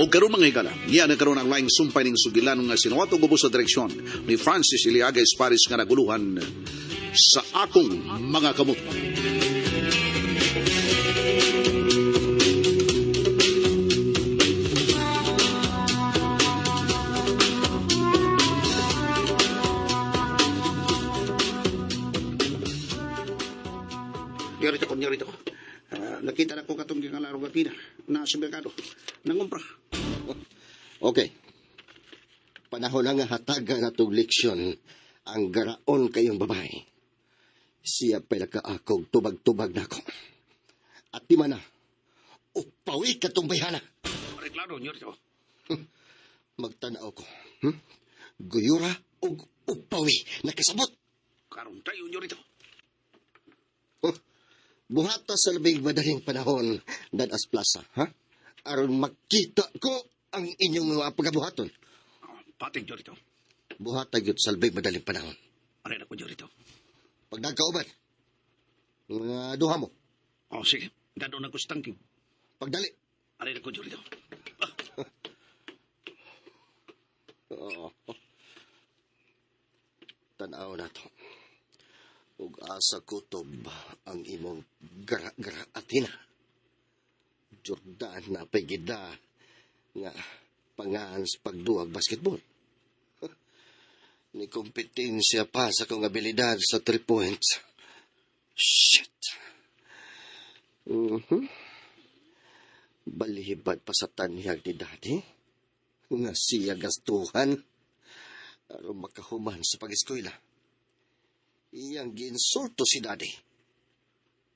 O karon mga higala, niya na karon ang laing sumpay ning sugilan nga sinuwato gubos sa direksyon ni Francis Iliaga Esparis nga naguluhan sa akong mga kamot. Nyorito ko, nyorito ko. Ah, nakita na ko katong gikalaro gakina na sa merkado. Nangumpra. Okay. Panahon na nga hatagan na tog leksyon ang garaon kayong babae. Siya pa'y nakaakog tubag-tubag na ako. At di man na, upawi ka tong bayhana. Reklaro, nyorito. Magtanaw ko. Guyura ug upawi. Nakasabot. Karon tayo, nyorito. Huh? Buhata sa labing madaling panahon, Dadas Plaza, ha? Aron makita ko ang inyong mga pagabuhaton. Ah, pating, nyorito. Buhata gyud sa labing madaling panahon. Aray na ko, nyorito. Pag nagkauban, mga duha mo, Oh, sige. Dado na ko sa tangking. pagdali. Aray na ko, nyorito. Oo. Tanaw na to. Ug asa kutob ang imong gara-gara atina. Jordan na pagida nga pangaan sa pagduwag basketball. Ni kompetensya pa sa kong abilidad sa 3 points. Shit. Mhm. Balihibad pa sa tanyag ni Daddy nga siya gastuhan aron makahuman sa pag-eskwela. Iyang giinsulto si Daddy.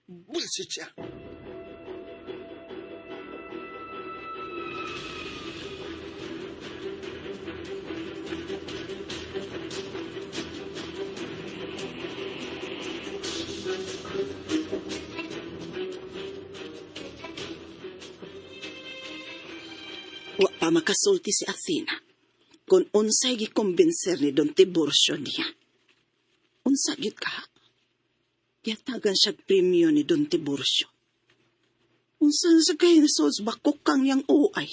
Bullshit siya. Wa pa makasulti si Athena kung unsay gikumbinser ni Don Tiburcio niya. Unsa gyud ka? Giyatagan siya premyo ni Don Tiburcio. Unsa sa kay sos bakok kang niyang uay.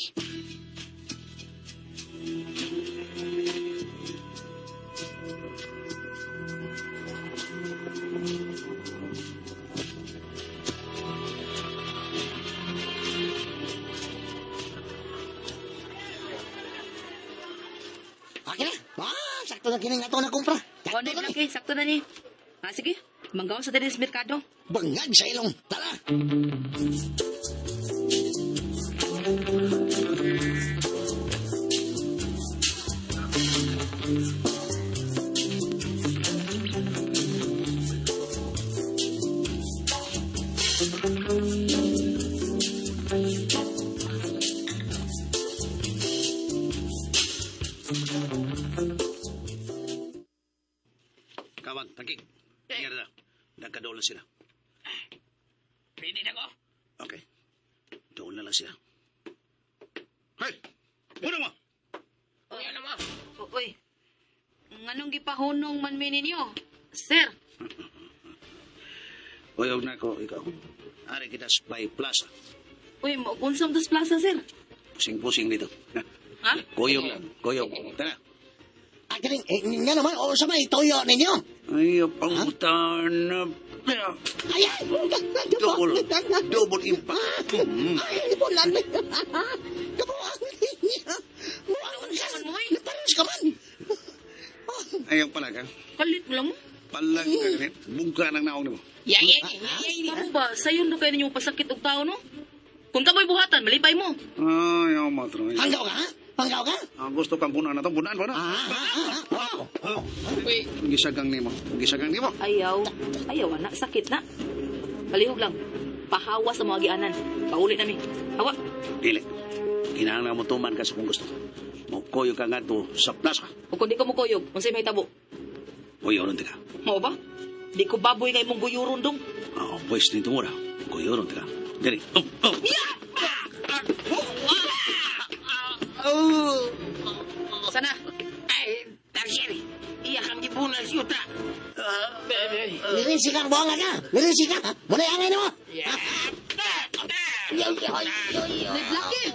Okay na. Ah, sakto na kining ato na kumpra. O, na, okay, sakto na ni. Ah, sige, manggaw sa diri sa merkado. Bangag sa ilong. Tara. Kawan, tangking. Nangyari na. Nagkadoon na sila. Pwede na ko. Okay. Doon na lang sila. Hey! Una mo! Uy, nganong gipahunong man mi ninyo? Sir, Uyog na ko, ikaw. Ari kita sa Bay Plaza. uy, maukunsam tas plaza, sir. Pusing-pusing dito. Ha? Kuyog lang, kuyog. Tara. Ah, kining, eh, nga naman, o sa may toyo ninyo. Ay, pangutan na. Ay, ay, Double, double impact. Mm. Ay, bulan. Kabuang niya. Buang siya. Ano mo, eh? Nagpares ka man. Ayaw pala ka. Kalit mo lang mo. Palag ka ganit. Bungka ng naong nimo. Kamu ba, sayon do kayo ninyo pasakit og tao, no? Kung kamoy buhatan, malipay mo. Ay, ayaw matro. Hanggaw ka, ha? Hanggaw ka? Ah, gusto kang bunan na to. Bunan ba na? Ah, ah, ah, ah. Uy. Gisagang nimo. Gisagang nimo. Ayaw. Ayaw, anak. Sakit na. Palihog lang. Pahawa sa mga gianan. Pauli na mi. Hawa. Dili. Kinahanglan mo tuman ka sa kung gusto. Mukuyog ka nga to sa plaza. O kung di ko mukuyog, unsay may tabo. Guyuron ka. Mao ba? Di ko baboy nga imong guyuron dong. Oh, pwes nito mura. Guyuron ka. Dili. Oh, oh. Mirinsi ka, buwanga ka. Mirinsi ka. Muna angay nimo. Nay, Blackie!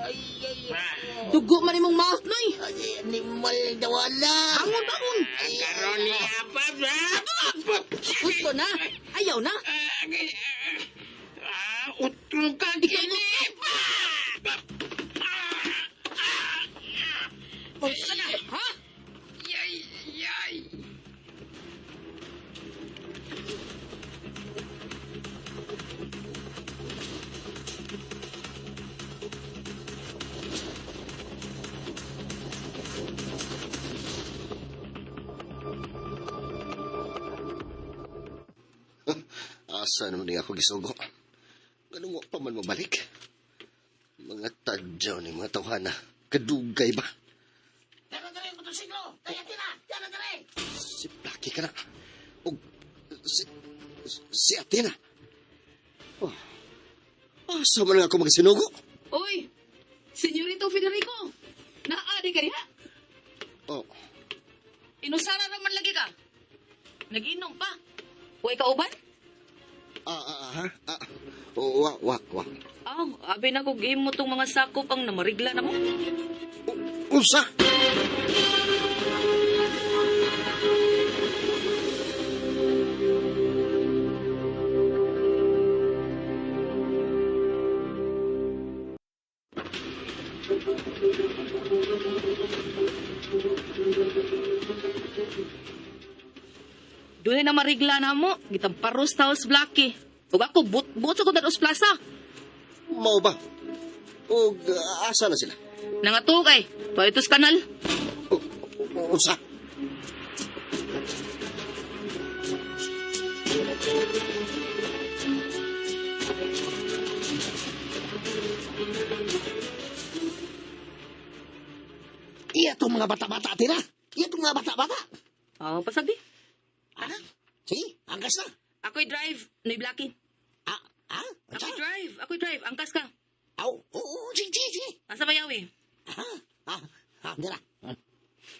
Dugo man imong mouth, Nay! Animal na wala. Bangon, bangon! Karon ni apa ba? Gusto na! Ayaw na! Utro ka kini. Unsa na, ha? Yay, yay. Asa naman niya ako gisugo? Ganun mo pa man mabalik? Mga tadyaw ni mga tawhana. Kadugay ba? Si Blackie ka na. O, si Athena. Oh. Asa man nga ako magsinugo? Oy! Senyorito Federico! Naa di ka diha? Oh, Inusara raman lagi ka. Naginom pa. Huwag ka uban? ha? Oh, wa, wa, wa. Aw, abi na kog imo tong mga sakop ang namarigla na mo. Unsa? Doon na marigla na mo. Gitang paros taos Blackie. Ug ako but-but sa kong plaza. Mao ba? O, asa na sila? Nangatug ay. Paitos kanal. O, unsa? Iya itong mga bata-bata, Tina. Iya itong mga bata-bata. Aw, pasagdi. Ha? Sige, angkas na. Ako'y drive, Noy Blackie. Ah, ah? Ako'y drive, ako'y drive. Angkas ka. Aw, oo, sige, sige, sige. Asa ba yawi? Ah, ah, ah, dira.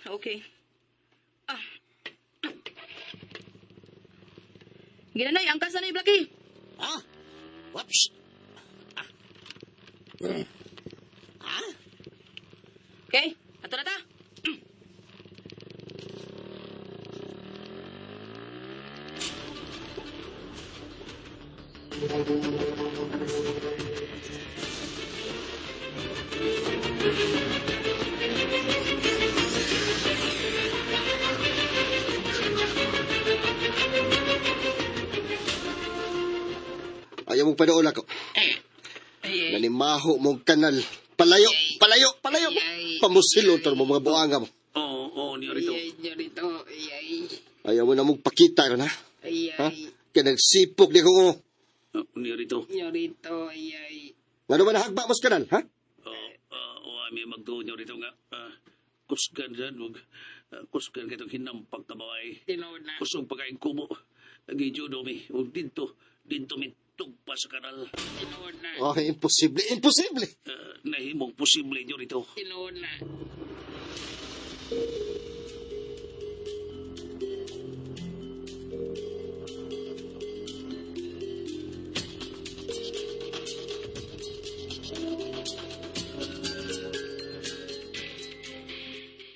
Okay. Ah. Ginanay, angkas na Noy Blackie. Ah, whoops. Ah. Ah? Okay, ato na ta. Ayaw mong panool ako. Nanimaho mong kanal. Palayo, palayo, palayo. Pamusilon mo mga buanga mo. Oo, oo, Nyorito. Nyorito, yay. Ayaw mo na mong pakita ron, ha? Ha? Yay. Kaya nagsipok ni ko. Nyorito. Nyorito, yay. Nga naman nahagba mo sa kanal, ha? Oo, oh, may magtuo Nyorito nga. Kusgan dyan, wag. Kusgan kitong hinampag ka babae. Tinuod na. Kusog pagkain kubo. Nagijudo mi. Ug dito, dito mi tugpa sa kanal. Tinuod na. Oh, imposible, imposible. Nahimong posible Nyorito. Tinuod na.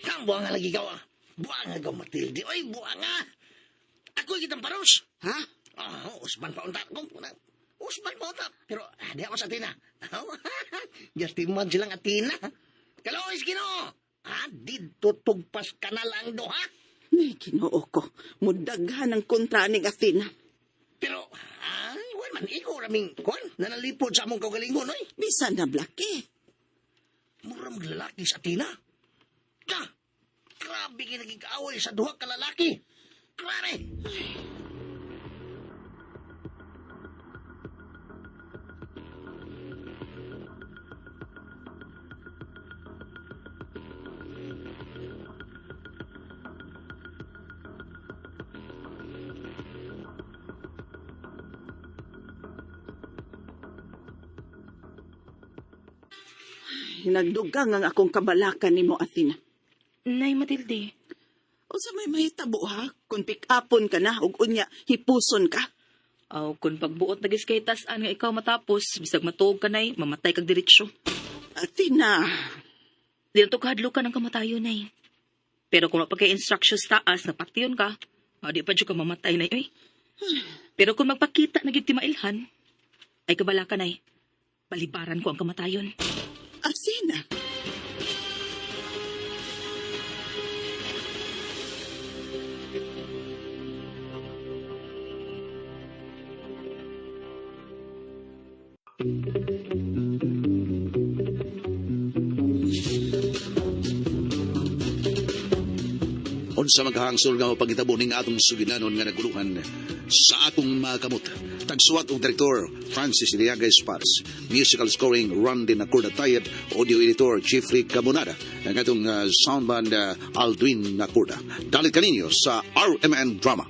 Kang buanga lagi gawa. Buanga gaw Matilde. Oy, buanga. Ako kitang paros. Ha? Ah, usban pa unta ko. Usban pa unta. Pero di ako sa Atina. Just man silang Atina. Kalois Ginoo. Ah, didto tugpas kanal ang duha. Nay, Ginoo ko. Mudaghan ang kontra ning Athena. Pero wala man ikaw raming kuan nanalipod sa among kaugalingon oy. Bisan na, Blackie. Mura maglalaki sa Atina. Ka. Grabe kay naging kaaway sa duha ka lalaki. Grabe. Nagdugang ang akong kabalakan nimo, Athena. Nay Matilde. Unsa may mahitabo ha? Kung pick-upon ka na ug unya hipuson ka. Aw, kung pagbuot na gis kay tas-an nga ikaw matapos, bisag matuog ka nay, mamatay kag diretsyo. Athena, Di na to kahadlukan ang kamatayon, nay. Pero kung mapagkay instructions taas, napatyon ka, ah, di pa dyan ka mamatay na oy. Pero kung magpakita na gyud ti mailhan, ay kabala ka, nay. Balibaran ko ang kamatayon. Athena. Unsa maghangsol nga mapagitabo ning atong sugilanon nga naguluhan sa akong mga kamot. Tagsuwat og direktor Francis Iliaga Espares, musical scoring Randy Nacorda Tayeb, audio editor Jeffrey Cabonada, ang atong sound band Aldwin Nacorda. Dalit kaninyo sa RMN Drama.